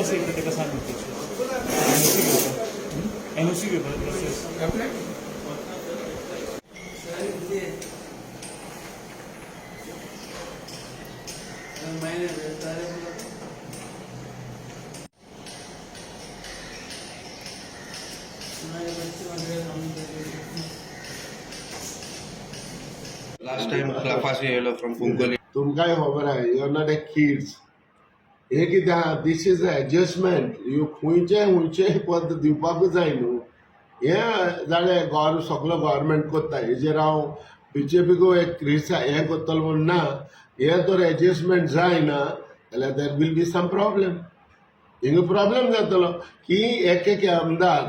आसा कितें ताका सांग एनओसी घेवपाक, एनओसी घेवपाक प्रोसेस. लास्ट टाइम क्लाफास येयलो फ्रॉम कुंकोली. तुमकांय खबर आहा, you are not a kids. हे कितें आहा, this is a adjustment. You खुंयचें खुंयचें पद दिवपाकूच जाय न्हू. हें जालें, गॉर सगलो गव्हर्मेंट करता. हेजेर हांव बीजेपीकूय एक क्रिटिसायज हें करतलो म्हूण ना. हें तर एडजस्टमेंट जायना जाल्यार there will be some problem. हिंगा प्रॉब्लेम जातलो की एक एक आमदार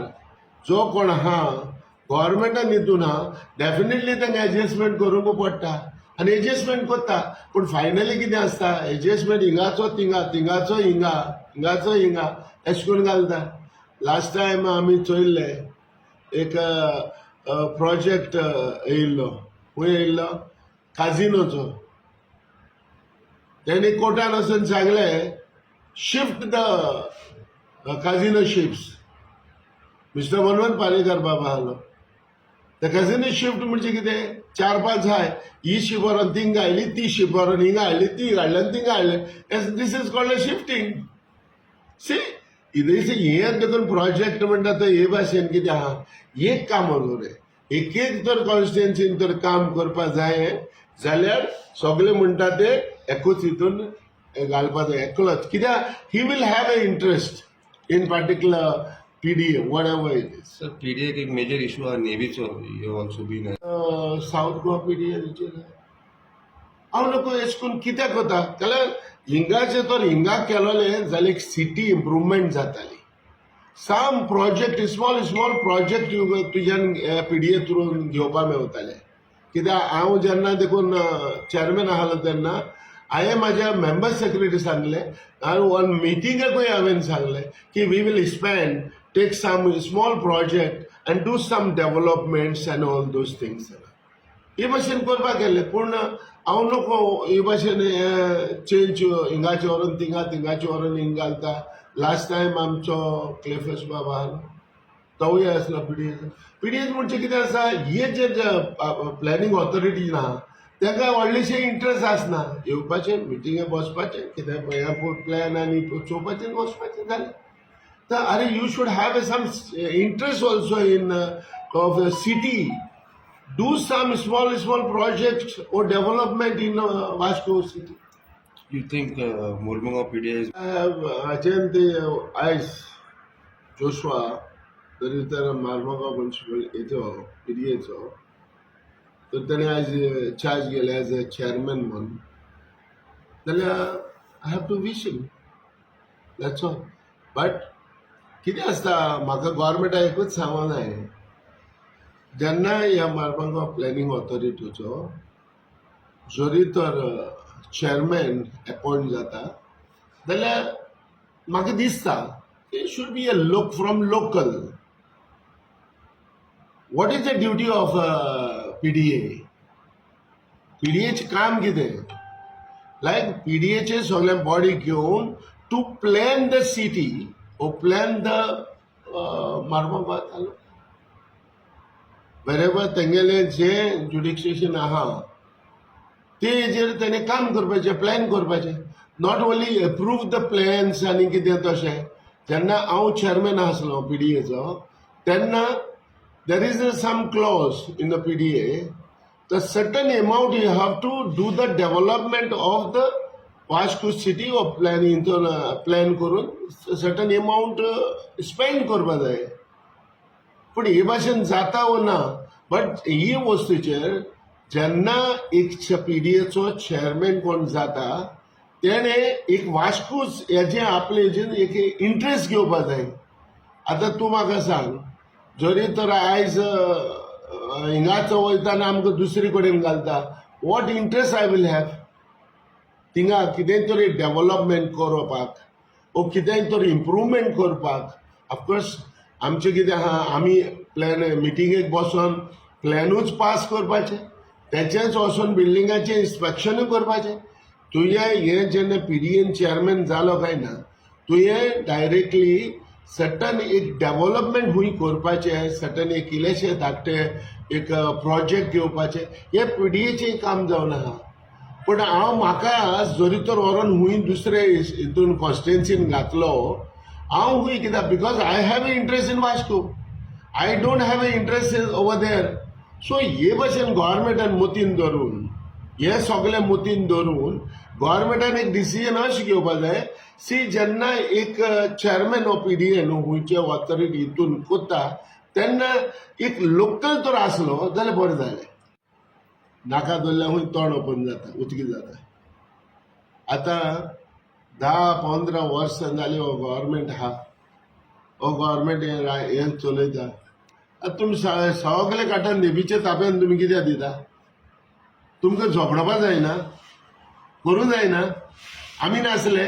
जो कोण आहा गव्हर्मेंटान हितून आहा, डेफिनेटली तांकां एडजस्टमेंट करूंक पडटा आनी एडजस्टमेंट करता. पूण फायनली कितें आसता, एडजस्टमेंट हिंगाचो थिंगा, थिंगाचो हिंगा, हिंगाचो हिंगा, अशें करून घालता. लास्ट टायम आमी चोयल्ले, एक प्रोजेक्ट येयल्लो. खंय येयल्लो? काजिनोचो. तेणी कोर्टान वचून सांगलें, "Shift the casino ships." Mister Manohar Parrikar बाबा आलो. The casino shift म्हणजे कितें? चार पांच आहाय, ही शिप व्हरोन थिंगा हाडली, ती शिप व्हरोन हिंगा हाडली, ती हाडली आनी थिंगा हाडले. This is called a shifting. See, this हें देखून प्रोजेक्ट म्हणटा तो हे भाशेन कितें आहा, एक काम रे, एक एक तर कॉन्स्टिट्युएन्सीन तर काम करपा जाय जाल्यार सगळे म्हणटा ते एकूच हितून घालपा जाय, एकलोच. कित्याक he will have a interest in particular PDA, whatever it is. Sir, PDA एक मेजर इशू आहा नेवीचो, you also been south Goa PDA हांव नको एश करून कित्याक वता जाल्यार हिंगाचे तर हिंगा केलोले जाल्यार एक सिटी इम्प्रुवमेंट जाताली. Some project, small small project तुज्यान पीडीए थ्रू घेवपा मेवताले. कित्याक हांव जेन्ना देखून चॅरमॅन आसलो तेन्ना हांवें म्हाज्या मेंबर सेक्रेटरी सांगलें आनी वन मिटिंगाकूय हांवें सांगलें की we will spend, take some small project and do some developments and all those things. हे भाशेन करपाक गेले. पूण हांव नको हे भाशेन चेंज, हिंगाचे व्हरून थिंगा, थिंगाचे व्हरून हिंग घालता. लास्ट टायम आमचो क्लेफस बाबा आसलो, तोवूय आसलो पीडीए. पीडीए म्हणजे कितें आसा, हे जे प्लॅनिंग ऑथॉरिटी ना, तांकां व्हडलेशें इंट्रस्ट आसना. येवपाचें, मिटिंगे बसपाचें, कितें हें प्लॅन आनी चोवपाचें आनी वचपाचें, जालें. तर अरे, you should have a some interest also in of city. Do some small small projects or development in Vasco city. You think Mormugao PDA is I have हाचेन ते आयज जोशवा तरी तर मार्मगांव म्युनिसिपल हेचो पीडीएचो तर तेणे आयज चार्ज गेले एज अ चेअरमॅन म्हणून, जाल्यार I have to wish him, that's all. But कितें आसता, म्हाका गोवोरमेंटा एकूच सांगो जाय, जेन्ना ह्या मार्मगांव प्लॅनिंग ऑथॉरिटीचो जरी तर चेअरमॅन अपॉयंट जाता जाल्यार म्हाका दिसता it should be a look from local. What is the duty of PDA? पीडीएचें काम कितें? लायक पीडीएचे सगळे बॉडी घेवन to plan the city or plan the Marmagao taluka, बरेबर तेंगेले जे जुरिस्डिक्शन आहा ते हेजेर तेणें काम करपाचें, प्लॅन करपाचें, not only approve the plans. आनी कितें तशें जेन्ना हांव चेअरमॅन आसलो पीडीएचो तेन्ना there is a some clause in the PDA, the certain amount you have to do the development of the Vasco city or plan plan करून certain amount spend करपा जाय. पूण हे भाशेन जाता वो ना, बट ही वस्तूचेर जेन्ना एक पीडीएचो चेअरमॅन कोण जाता, तेणें एक वास्कोच हेजें आपले हेजेर एक इंट्रस्ट घेवपा जाय. आतां तूं म्हाका सांग, जरी तर आयज हिंगाचो वयता आनी आमकां दुसरी कडेन घालता, what interest I will have थिंगा कितेंय तरी डेवलपमेंट करपाक ओ कितेंय तरी इम्प्रुवमेंट करपाक? ऑफकोर्स आमचें कितें आहा, आमी प्लॅन मिटिंगेक बसोन प्लॅनूच पास करपाचें, तेचेंच वचोन बिल्डिंगाचें इन्स्पेक्शनूय करपाचें. तुजें हें जेन्ना पीडीएन चेअरमॅन जालो काय ना, तुवें डायरेक्टली सर्टन एक डेवलपमेंट खूंय करपाचें, सर्टन एक इल्लेशे धाकटे एक प्रोजेक्ट घेवपाचें, हें पीडीएचें काम जावन आहा. पूण हांव म्हाका जरी तर व्हरोन खूंय दुसरे हितून कॉन्स्टिट्युएन्सीन घातलो, हांव खूंय कित्याक, because I have a interest in Vasco, I don't have a interest over there. So हे भशेन गोवोरमेंटान मतीन धरून, हे सगळें मतीन धरून गोवोरमेंटान एक डिसिजन अशें घेवपा जाय. सी, जेन्ना एक चेअरमॅन ऑफ पीडीए न्हू खंयचे ऑथॉरिटी हितून कोत्ता तेन्ना एक लोकल तर आसलो जाल्यार बरें जालें. नाका धरल्यार खूंय तोंड ओपन जाता, उचकी जाता. आतां 10-15 वर्सां जालीं हो गव्हर्मेंट आहा, हो गव्हर्मेंट हें चलयता. आतां तुमी सगळे काडटा नेवीच्या ताब्यान. तुमी कित्याक दिता? तुमकां झगडपा जायना, करूं जायना? आमी नासले?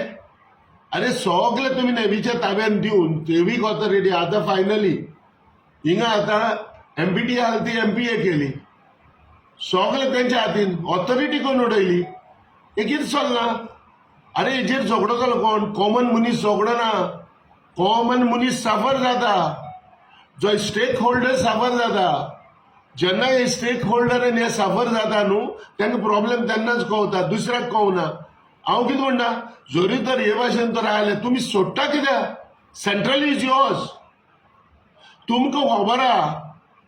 अरे, सगळे तुमी नेवीच्या ताब्यान दिवन नेवीक ऑथॉरिटी. आतां फायनली हिंगा आतां एमपीटी आहा ती एमपीए केली, सगळे तेंच्या हातीन ऑथॉरिटी करून उडयली. हें कितें चल्लां? अरे, हेजेर झगडो जालो कोण? कॉमन मनीस झगडना. कॉमन मनीस साफर जाता, जो स्टेक होल्डर साफर जाता. जेन्ना हे स्टेक होल्डर आनी हे साफर जाता न्हू, तांकां प्रॉब्लेम तेन्नाच कळटा, दुसऱ्याक कळना. हांव कितें म्हणटा, जरी तर हे भाशेन तर आयले, तुमी सोडटा कित्याक? Central is yours. तुमकां खबर आहा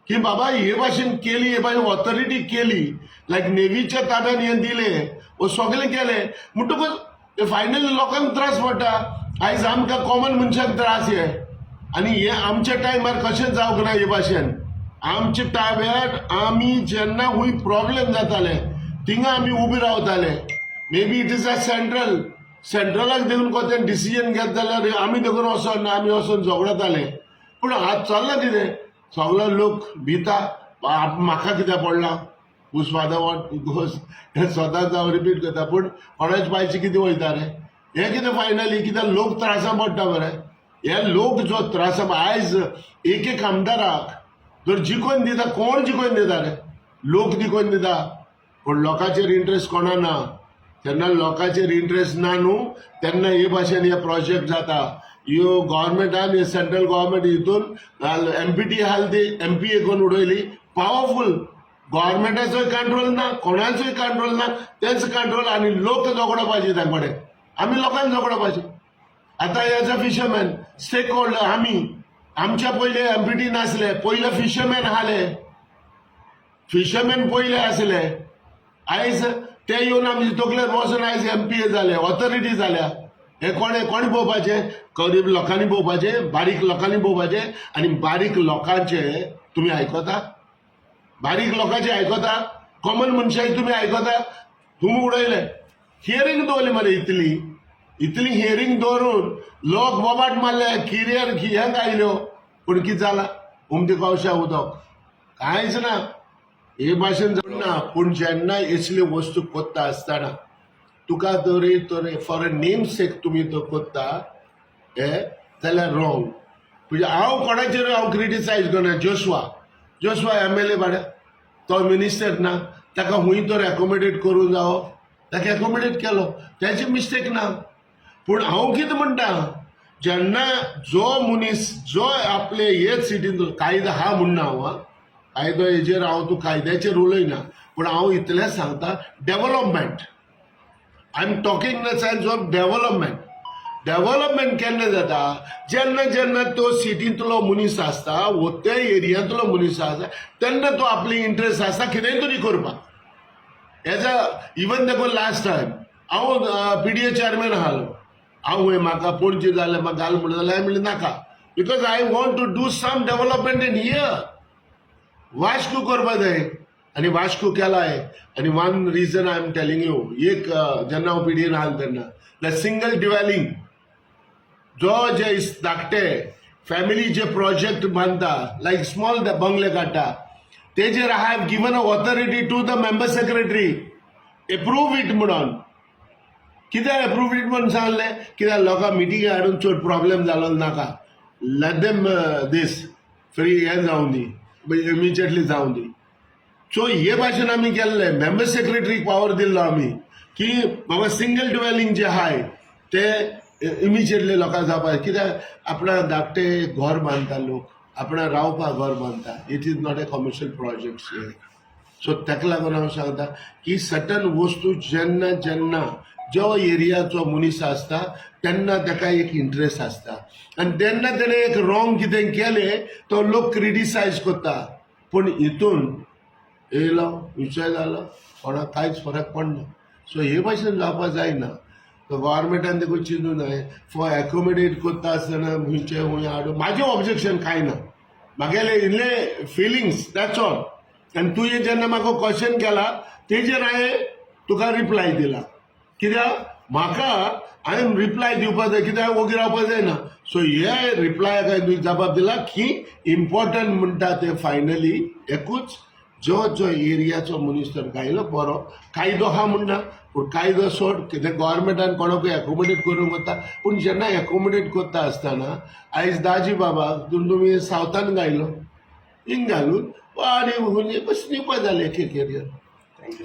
की बाबा हे भाशेन केली, हे भाशेन ऑथॉरिटी केली, लायक नेवीच्या ताब्यान हें दिलें वो सगळें केलें म्हणटकूच फायनली लोकांक त्रास पडटा. आयज आमकां कॉमन मनशाक त्रास हे. आनी हे आमच्या टायमार कशेंच जावंक ना हे भाशेन. आमच्या टायमार आमी जेन्ना खूंय प्रॉब्लेम जाताले, थिंगा आमी उबे रावताले. Maybe it is a central, सेंट्रलाक देखून कोण डिसिजन घेत जाल्यार आमी देखून वचोन, आमी वचोन झगडताले. पूण आज चल्लां कितें? सगलो लोक भिता, म्हाका कित्याक पडलां. Whose father what goes, हें सदांच हांव रिपीट करता. पूण कोणाचे पायचे कितें वयता रे? हें कितें फायनली कित्याक लोक त्रासा पडटा मरे. हे लोक जो त्रासा, आयज एक एक आमदाराक जर जिखोवन दिता, कोण जिखोवन दिता रे? लोक जिखोवन दिता, पूण लोकांचेर इंट्रस्ट कोणा ना. जेन्ना लोकांचेर इंट्रस्ट ना न्हू, तेन्ना हे भाशेन हे प्रोजेक्ट जाता. ह्यो गव्हर्मेंटान, हे सेंट्रल गव्हर्मेंट हितून एमपीटी आहा ती एमपीए करून उडयली. पावरफूल गव्हर्मेंटाचोय कंट्रोल ना, कोणाचोय कंट्रोल ना, तेंच कंट्रोल. आनी लोक झगडोवपाचे तांचे कडेन, आमी लोकांक झगडोवपाचे. आतां as a fisherman stake holder, आमी आमच्या पयले एमपीटी नासले, पयले फिशरमॅन आसले, फिशरमॅन पयले आसले. आयज ते येवन आमचे तकलेर बसून आयज एमपीए जाले, ऑथॉरिटी जाल्या. हे कोणे कोणे पळोवपाचें? गरीब लोकांनी पळोवपाचें, बारीक लोकांनी पळोवपाचें. आनी बारीक लोकांचे तुमी आयकता? बारीक लोकांचे आयकता? कॉमन मनशांचे तुमी आयकता? तुमी उडयले, हियरींग दवरली मरे. इतली इतली हियरींग दवरून लोक बोबाट मारले, किरियर हेंक आयल्यो, पूण कितें जालां? उमथी कवशा उदक, कांयच ना. हे भाशेन ना. पूण जेन्ना असली वस्तू कोत्ता आसतना तुका तरी तर फॉर अ नेम सेक तुमी तो कोत्ता हे जाल्यार रॉंग. म्हणजे हांव कोणाचेर हांव क्रिटिसायज करना. जोशवा, जोशवा एमएलए बाड्या, तो मिनिस्टर ना. ताका खूंय तर एकोमोडेट करूं जावो, ताका एकोमोडेट केलो, तेजी मिस्टेक ना. पूण हांव कितें म्हणटा, जेन्ना जो मनीस जो आपले हे सिटीन कायदो आहा म्हणना हांव, आं. कायदो हेजेर हांव तूं कायद्याचेर उलयना, पूण हांव इतलेंच सांगता, development, I am talking in the sense of development. Development केन्ना जाता? जेन्ना जेन्ना तो सिटींतलो मनीस आसता वो त्या एरियांतलो मनीस आसता, तेन्ना तो आपली इंट्रस्ट आसता कितेंय तरी करपाक. एज अ इवन देखून लास्ट टायम हांव पीडीए चेअरमॅन आसलो. हांव खंय म्हाका पणजे जाल्यार म्हाका घाल म्हणलें जाल्यार हांवें म्हणलें नाका, because I want to do some development in here. Vasco करपा जाय आनी वास्को केलाय. आनी one reason I am telling you, एक जेन्ना हांव पीडीएन आसलो तेन्ना the single ड्वेलिंग जो जे धाकटे फॅमिली जे प्रोजेक्ट बांदता, लायक स्मॉल बंगले काडटा, तेजेर I have given a authority to the member secretary, approve it म्हणून. कित्याक एप्रूव it म्हणून सांगलें? कित्याक लोकांक मिटींग हाडून चड प्रॉब्लेम जालो नाका. Let them these free हें जावं दी, इमिजिएटली जावं दी. सो हे भाशेन आमी केल्ले, मेंबर सेक्रेटरीक पावर दिल्लो आमी की बाबा सिंगल ड्वेलिंग जे आहाय ते इमिजिएटली लोकांक जावपाक कित्याक आपणा धाकटे घर बांदता लोक, आपणा रावपाक घर बांदता. It is not a commercial project. So ताका लागून हांव सांगता की सर्टन वस्तू जेन्ना जेन्ना जो एरियाचो मनीस आसता तेन्ना ताका एक इंट्रस्ट आसता आनी तेन्ना तेणें एक रॉंग कितें केलें तो लोक क्रिटिसायज करता. पूण हितून येयलो, विशय जालो, कोणाक कांयच फरक पडना. सो हे भाशेन जावपाक जायना. गव्हर्मेंटान देखून चिंतूं जाय. फॉर एकोमोडेट करता आसतना खंयचे खंय हाडून म्हाजें ऑब्जेक्शन कांय ना. म्हागेले इल्ले फिलिंग्स, that's all. आनी तुवें जेन्ना म्हाका क्वेश्चन केला तेजेर हांवें तुका रिप्लाय दिला, कित्याक म्हाका हांवें रिप्लाय दिवपा जाय, कित्याक ओगी रावपा जायना. सो हे रिप्लाय काय तुवें जबाब दिला की इम्पॉर्टंट म्हणटा ते फायनली एकूच, जो जो एरियाचो मनीस तर गायलो बरो कायदो आहा म्हणना, पूण कायदो सोड, कितें गव्हर्मेंटान कोणाकूय एकोमोडेट करूंक वता. पूण जेन्ना एकोमोडेट करता आसतना आयज दाजी बाबा तुमी सावथान गायलो, हिंग घालून आनी बस दिवपा जालें एक एक एरिया. Thank you.